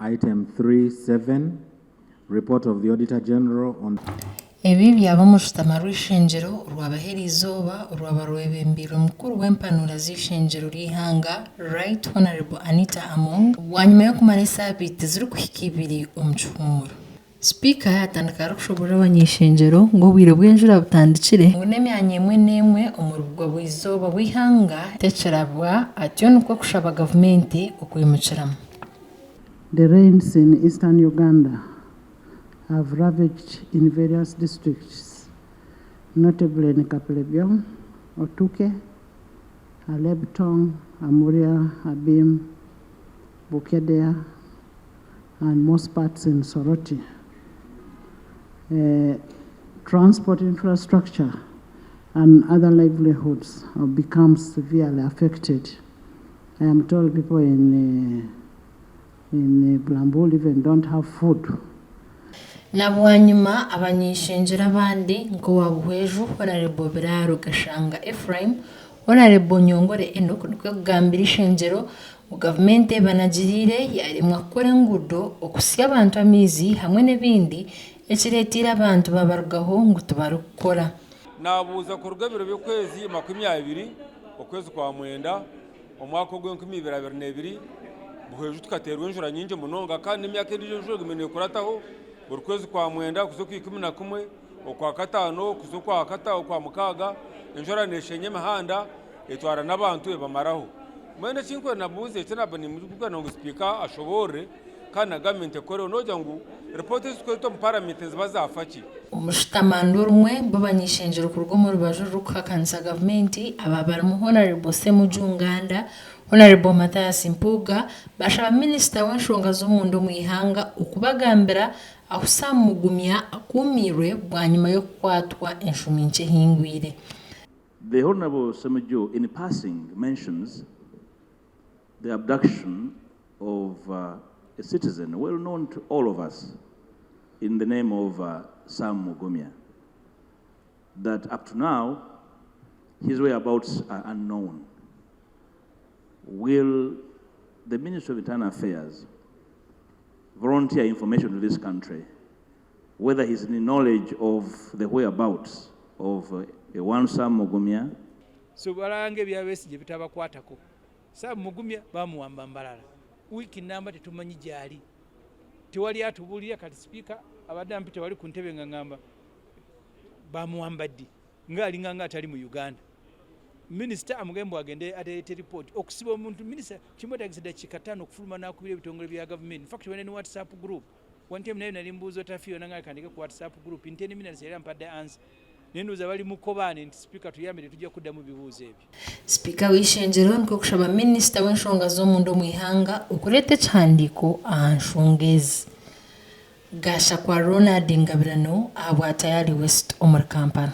Item 3.7 Report of the Auditor General on. Ebi byaba omu rushutama rw'eishengyero orwabaho eriizooba orwaba rwebembeirwe mukuru w'empanuura z'eishengyero ry'eihanga Right Honourable Anita Among bwanyima y'okumara esaabiiti zirikuhika ibiri omu kihuumuro. Sipiika yaatandika arikushoboorora abany'eishengyero ngu obwire bw'enjura butandikire ngu n'emyanya emwe n'emwe omuri bugwa-bw'eizooba bw'eihanga tekirabwa atyo nikwo kushaba gavumenti okwimukiramu. The rains in eastern Uganda have ravaged in various districts, notably in Kapelebyong, Otuke, Alebtong, Amuria, Abim, Bukedea, and most parts in Soroti. Uh, transport infrastructure and other livelihoods have become severely affected. I am told people in, uh, in Bulambuli even don't have food. Na bwanyima abany'eishengyero abandi nk'owa Buhweju, Honarebo Biraaro Gashanga Ephraim, Honarebo Nyongore Enock nikwo kugambira eishengyero ngu gavumenti ebanagiriire yaremwa kukora enguudo, okuhitsya abantu amaizi hamwe n'ebindi ekireeteire abantu babarugaho ngu tibarikukora. Naabuuza kuruga ebiro by'okwezi 20 okwezi kwa mwenda omwaka ogw'enkumi ibiri abiri n'ebiri, Buhweju tukateerwa enjura nyingi munonga kandi n'emyaka endiijo enjura egumire neekurataho buri kwezi kwa mwenda kuza okwa 11, okwakataano kuza okwa mukaaga, enjura neeshenya emihanda etwara n'abantu ebamaraho. Mbwenu eki nkwenda mbuuze eki naaba nimbugana ngu sipiika ashoboorore kandi na gavumenti ekoreho noogira ngu ripooti ezi turikureeta omu paramenti niziba zaafa ki? Omushutamandu orumwe rw'abany'eishengyero kuruga omu rubaju orurikuhakanisa gavumenti aba barimu Honarebo Ssemujju Nganda, Honarebo Mathias Mpuuga bashaba minisita w'enshonga z'omunda omu ihanga okubagambira ahu Sam Mugumya akuumiirwe bwanyima y'okukwatwa enshumi nkye ehingwire. The Honourable Ssemujju in passing mentions the abduction of uh, a citizen well known to all of us in the name of uh, Sam Mugumya, that up to now his whereabouts are unknown. Will the Ministry of Internal Affairs volunteer information to this country whether he's in knowledge of the whereabouts of uh, one Sam Mugumya? So balanga ebya Besigye bitabakwatako. Sam Mugumya bamuwamba Mbarara wiiki namba, tetumanyi gyali, tewali atubuulira. Kati sipiika abadde ampi tewali ku ntebe nga ngamba bamuwamba ddi, ngaalinga nga atali mu Uganda. Minisita amugambe agende aleete ripooti. Okusiba omuntu, minisita kimwetagisa dakiika 5 okufuluma n'akubira ebitongole bya gavumenti. In fact, bane ne WhatsApp group. One time nayo nali mbuuza Otafiire nanga kandike ku WhatsApp group in 10 minutes yali ampadde answer, naye ndowooza bali mukobaane nti sipiika tuyambe, tetujja kuddamu bibuuzo ebyo. Sipiika w'eishengyero nikwo kushaba minisita w'enshonga z'omunda omu ihanga okureeta ekihandiiko aha nshonga ezi. Gashakwa Ronald Ngabirano ahabwa Tayali West omuri Kampala.